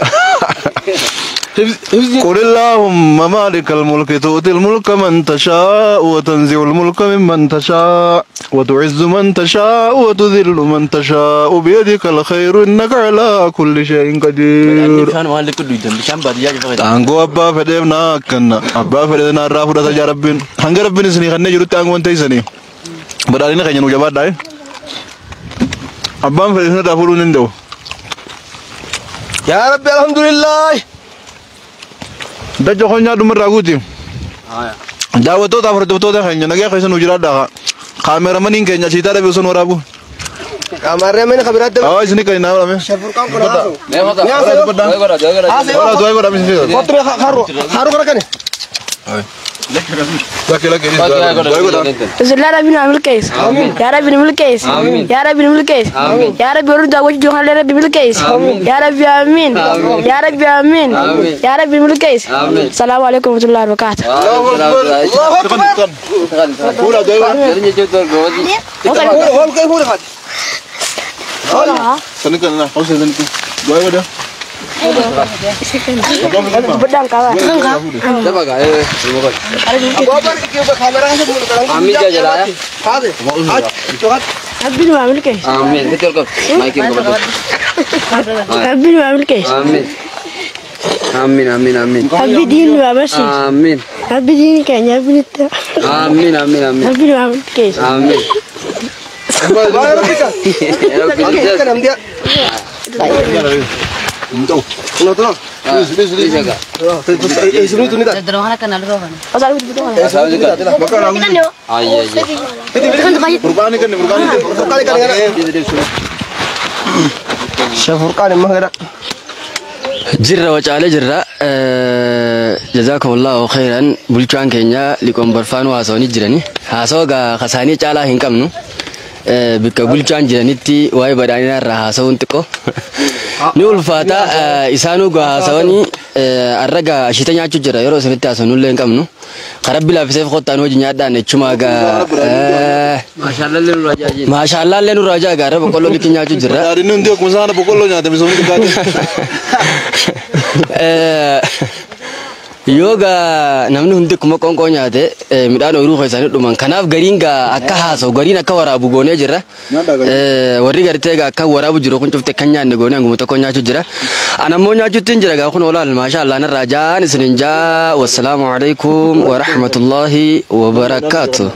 قل اللهم مالك الملك تؤتي الملك من تشاء وتنزع الملك ممن تشاء وتعز من تشاء وتذل من تشاء بيدك الخير إنك على كل شيء قدير. Bishaan waan liqii duudan bishaan baadiyyaa jiru. Aangoo abbaa fedheef naa kenna abbaa fedheef naa irraa fudhata jaa rabbiin hanga rabbiin isinii kannee jirutti aangoon teessanii badhaadhina keenya nu jabaadhaa abbaan fedhe isin irraa fuudhuu hin danda'u. Yaa rabbi alhamdulillah. Dacha konyaa dhumarraa guuti. Daawwattoota hordoftoota keenya nagaa keessa nu jiraadhaa. Kaameeramaniin keenya siitaa dhabe osoo nu waraabu. Kaameeramanii kabiraatti. Awaa isin kan naa warame. Shafurqaan kun haasa'u. Mee kota. Haasa'u. Wala du'aa godhaa miti. Kottu mee haru haru kana kane. Lakki lakki du'aa godhaa. Bismillah rabbi nu milkeessa. Yaa rabbi nu milkeessa. Yaa rabbi nu milkeessa. Yaa rabbi warri daawwachuu jiru kanallee rabbi milkeessa. Yaa rabbi amiin. Yaa rabbi amiin. Yaa rabbi nu milkeessa. Salaamu alaikum warahmatullahi wabarakatuh. Allahu akbar. Fuula du'aa godhaa. Hol kee fuula faati. Sani kan naa hausa sani kan du'aa godhaa. Dubbadhaan qaba. Abbaan kee kaameeraa keessa mul'atu. Amiin jala ya. Haase. Rabbi nu milkeessa. Amiin. Bitti ol qabdi. Maayikii ol qabdi. Rabbi nu milkeessa. Amiin. Amiin amiin amiin. Rabbi diin nu agarsiisa. Amiin. Rabbi diin keenya rabbi nutti. Amiin amiin amiin. Rabbi nu milkeessa. Amiin. Waa rabbi kan. Kan amdiya. No no. Isinu tu ni dah. Ay ay. Qurbaani kenni qurbaani kenni. Furqaan kan kana. Shafurqaan immoo kana. Jirra wacaalee jirra. Jazaakumullahu khairan bulchaan keenya liqoon barfaanuu haasawanii jirani. Haasawa gaa kasaanii caalaa hin qabnu. Bikka bulchaan jiranitti waa'ee badhaadhinaa irraa haasawuun xiqqoo ni ulfaata. Isaanuu gaa haasawanii arra gaa ashita nyaachuu jira yeroo isinitti haasawnu hin qabnu. Karabbi laaffiseef kottaan hojii nyaadhaan jechumaa gaa. Maashaallah illee nurraa jaa gaara boqqolloo liqii nyaachuu jirra. Badhaadhinni hundi akkuma isaan boqqolloo nyaate misoomni xiqqaate. Yoo gaa namni hundi akkuma qoonqoo nyaate midhaan ooyiruu keessanii dhuman kanaaf gariin gaa akka haasa'u gariin akka waraabu goonee jirra. Warri gartee gaa akka waraabu jiru kun cufte kan nyaanne goonee hanguma tokko nyaachuu jira. Ana immoo nyaachuutti hin jira gaa kun olaal maasha Allah narraa jaan isinin jaa wassalaamu alaikum wa rahmatullahi wa barakaatu.